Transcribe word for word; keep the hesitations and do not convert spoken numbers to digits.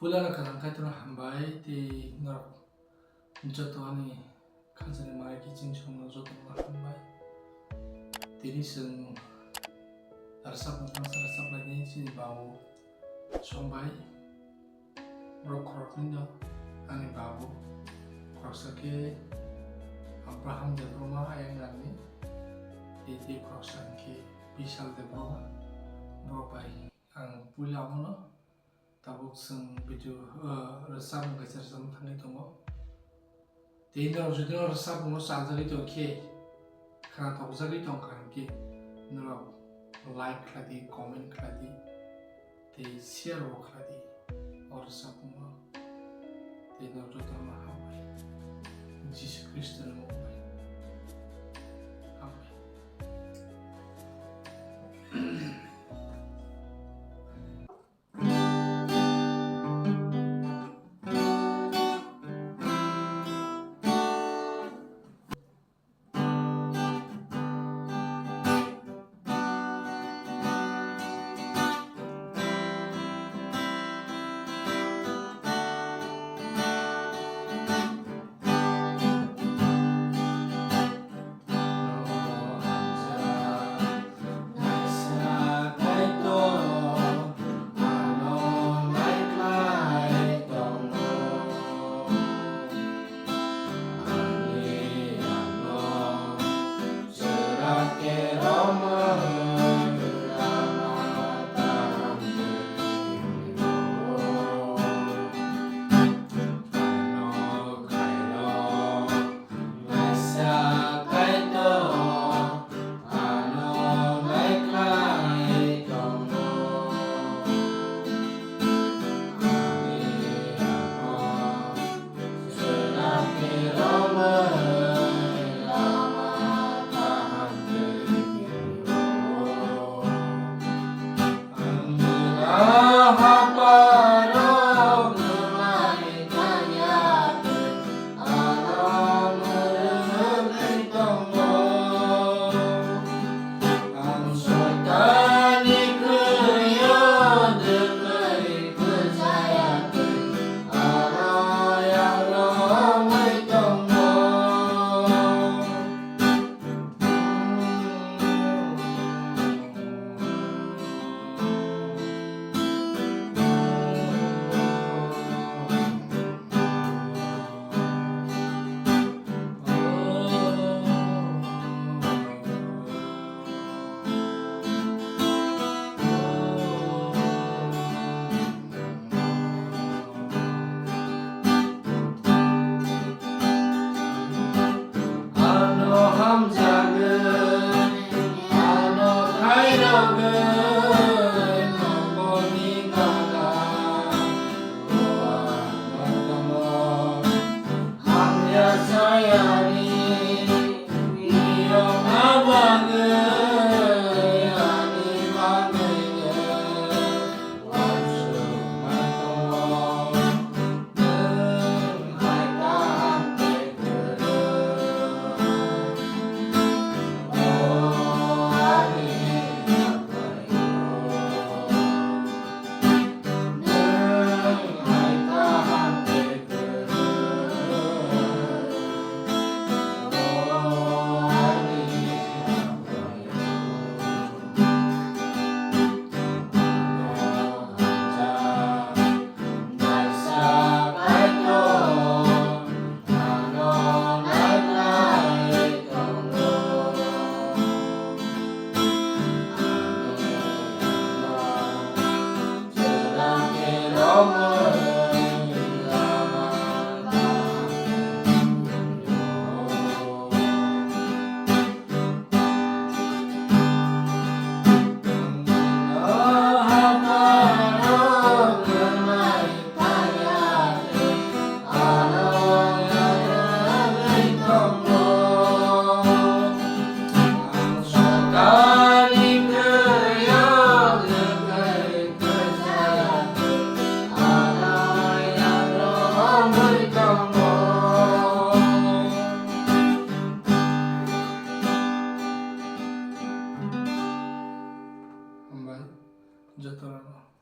Puila no kwthang kaitor hambai tei norok joto ani khansa ni manwi kiching songno joto no hambai. Tini chwng rwchapmung thangsa rwchaplaini chini babu songbai. Borok khoroknwi no ani babu, khoroksa khe Abraham Debbarma ayang nangni, tei tei khoroksa hwnkhe Bishal Debbarma. Borok bai ang puila omono tabuk chwng video, ah, rwchapmung kaisa rwchapna thangwi tongo. Tei norok jodi norok rwchapmungno chajagwi tongkhe, khna tokjagwi tongkha hinkhe norok like khlai di, comment khlai di, tei share bo khlai di o rwchapmungno. Tei norok jotono hambai. Jisu Khristoni mung bai. Hambai. Ano hamjagwi, ano khairogwi, nokni gana, o ang tongmo, hamya sayani, niyok abagwi, ani bagwino. Hambai, jotono.